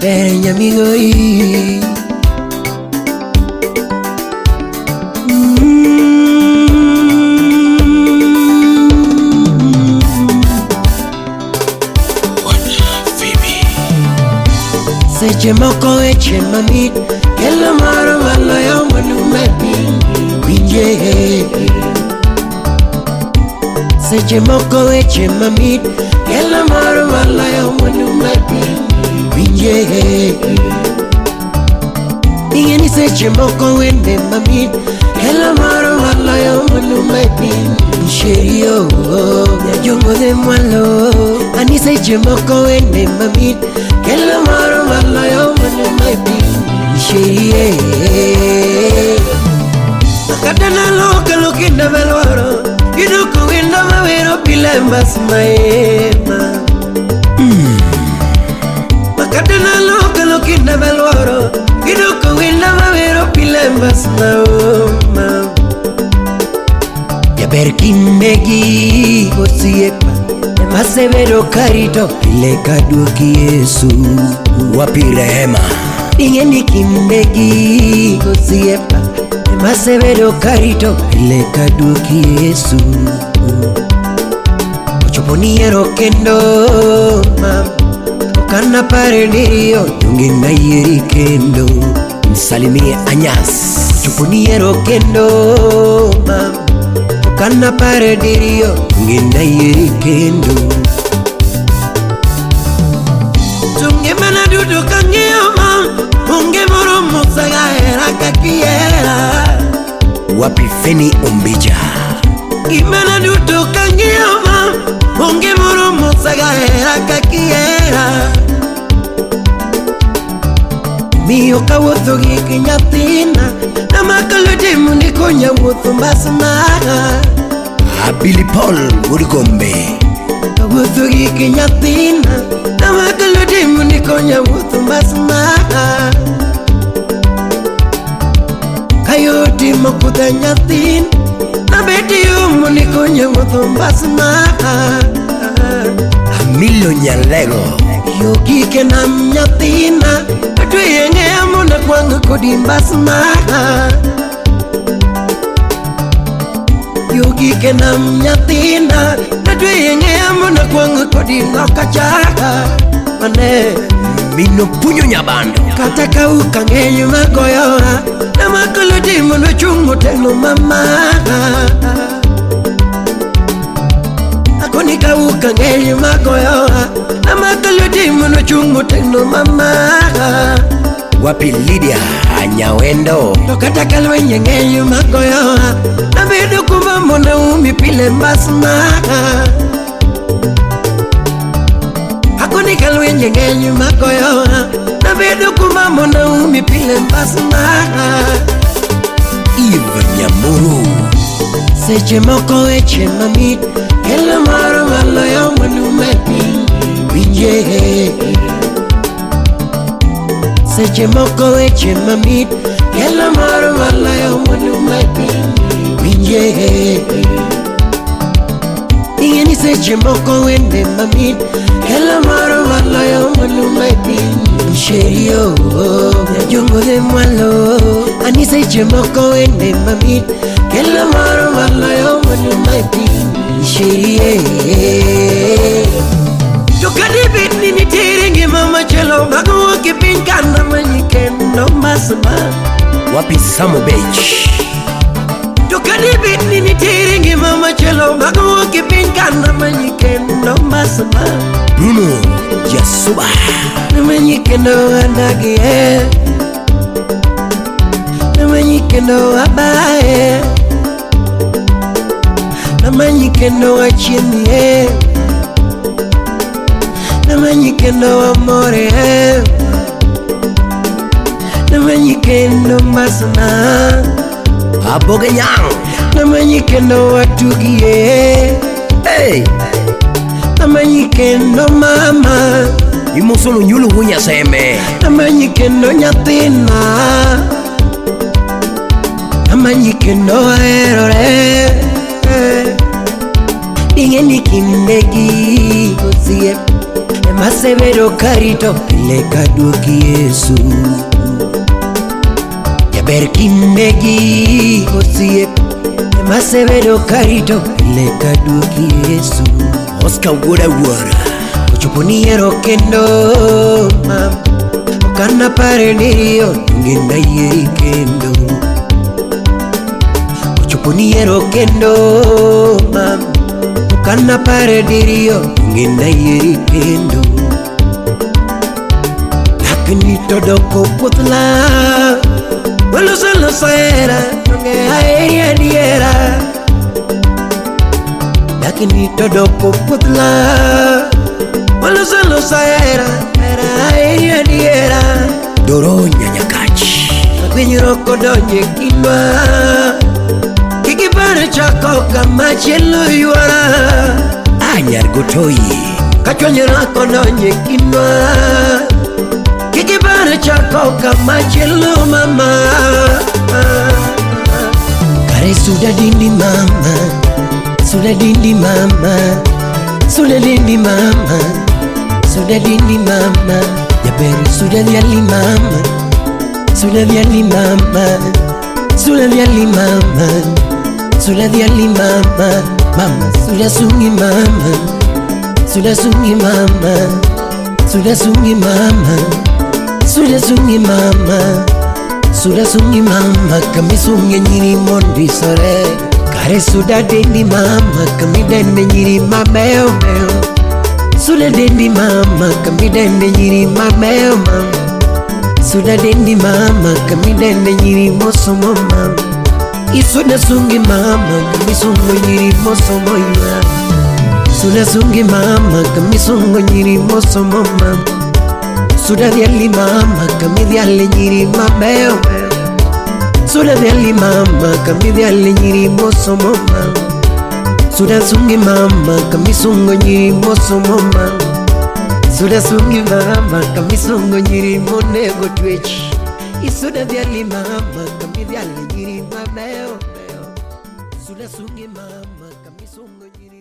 Jaber nyamigoi. Seche moko weche mamit kelo mor maloyo mwandu me piny. Winje. Seche moko weche mamit kelo mor maloyo mwandu me piny. Winje. Ing'e ni seche moko wende mamit kelo mor maloyo mwandu me piny. Sherio, nyajongo de mwalo. Ani seche moko wende mamit kelo mor maloyo mwandu me piny. Sherie. Kata naloka lokinda melworo Iduko wendo mawero pile mbas maema. Makata naloka lokinda melworo Iduko wendo mawero pile mbas maoma. Jaber kindegi osiepa emasebedo karito pile kaduoki Yesu. Wapi Rehema? Ing'e ni kindegi osiepa emasebedo karito pile kaduoki Yesu. Ochopo ni ero kendo mam ok anapare diriyo donge nayieri kendo. Msalimie Anyas. Ochopo ni ero kendo mam ok anapare diriyo donge nayieri kendo. To ngimana duto kang'iyo mam onge moro mosegahera kaka ihera. Wapi Feni Ombija? Ngimana duto kang'iyo mam onge moro mosegahera kaka ihera. Miyo kawuotho gi nyathina namako lwete mondo ikonya wuotho mbasna. Abili Paul wuod Gombe. Kawuotho gi nyathina namako lwete mondo ikonya wuotho mbasna. Kayo timo kudha nyathina nabet yo mondo ikonya wuotho mbasna. Amilo Nyalego. Yo gike nam nyathina atweye ng'eya mondo akwang' kodi mbasna. Yo gike nam nyathina atweye ng'eya mondo akwang' kodi loka chaka mane. Mino Punyo Nyabando. Kata kauka ng'eny magoyoa namako lweti mondo achung' motegno mama. Akoni kauka ng'eny magoyoa namako lweti mondo achung' motegno mama. Wapi Lydia Nyawendo? To kata ka lweny ng'eny magoyoa nabedo kuma mondo aumi pile mbasna. Akoni ka lweny ng'eny magoyoa nabedo kuma mondo aumi pile mbasna. Eve Nyamuru. Seche moko weche mamit kelo mor maloyo mwandu me piny. Winje. Seche moko weche mamit kelo mor maloyo mwandu me piny. Winje. Ing'e ni seche moko wende mamit kelo mor maloyo mwandu me piny. Sherio, nyajongo de mwalo. Ani seche moko wende mamit kelo mor maloyo mwandu me piny. Sherie. To kadibed ni nitiere ngima machielo mag wuok e piny kana manyi kendo mbasna. Wapi Samo Bech? To kadibed ni nitiere ngima machielo mag wuok e piny kana manyi kendo mbasna. Bruno Jasuba. Namanyi kendo adagie. Namanyi kendo abaye. Namanyi kendo achiemie. Namanyi kendo amore. Namanyi kendo mbasna. Aboge Nyang. Namanyi kendo watugie. Hey! Namanyi kendo mama. Imosono nyulo wunya seme. Namanyi kendo nyathina. Namanyi kendo aherore. Ing'e ni kindegi osiep Emasebedo karito pile kaduoki Yesu. Jaber kindegi osiep, emasebedo karito pile kaduoki Yesu. Oscar wuod Awuora. Ochopo ni yiero kendo mam, ok anapare ni riyo donge nayieri kendo. Ochopo ni yiero kendo mam, ok anapare diriyo donge nayieri kendo. Lakini to doko puoth lal, waloso loso hera, donge aheri adiera. Lakini to doko puoth lal, waloso loso hera, hera aheri adiera. Doro Nyanyakach. Winjruok odonjo e kindwa, kik ipar chako kama chielo ywara. Anyar Gotoyi. Ka chwanyruok odonjo e kindwa, kik ipar chako kama chielo mama. Kare suda dindi mama, suda dindi mama, suda dindi mama, suda dindi mama, jaber suda dhiali mama, suda dhiali mama, suda dhiali mama, suda dhiali mama, mama suda sungi mama, suda sungi mama, suda sungi mama, suda sungi mama, suda sungi mama, kamisunge nyiri mondisore. Kare suda dendi mama, kamidende nyiri mabeyo beyo. Suda dendi mama, kamidende nyiri mabeyo mama. Suda dendi mama, kamidende nyiri mosomo mama. Isuda sungi mama, kamisungo nyiri mosomo ya. Suda sungi mama, kamisungo nyiri mosomo mama. Suda dhiali mama, kamidhiale nyiri mabeyo beyo. Suda dhiali mama, kamidhiale nyiri mosomo mama. Suda sungi mama, kamisungo nyiri mosomo mama. Suda sungi mama, kamisungo nyiri monego twech. Isuda dhiali mama, kamidhiale nyiri mabeyo beyo. Suda sungi mama, kamisungo nyiri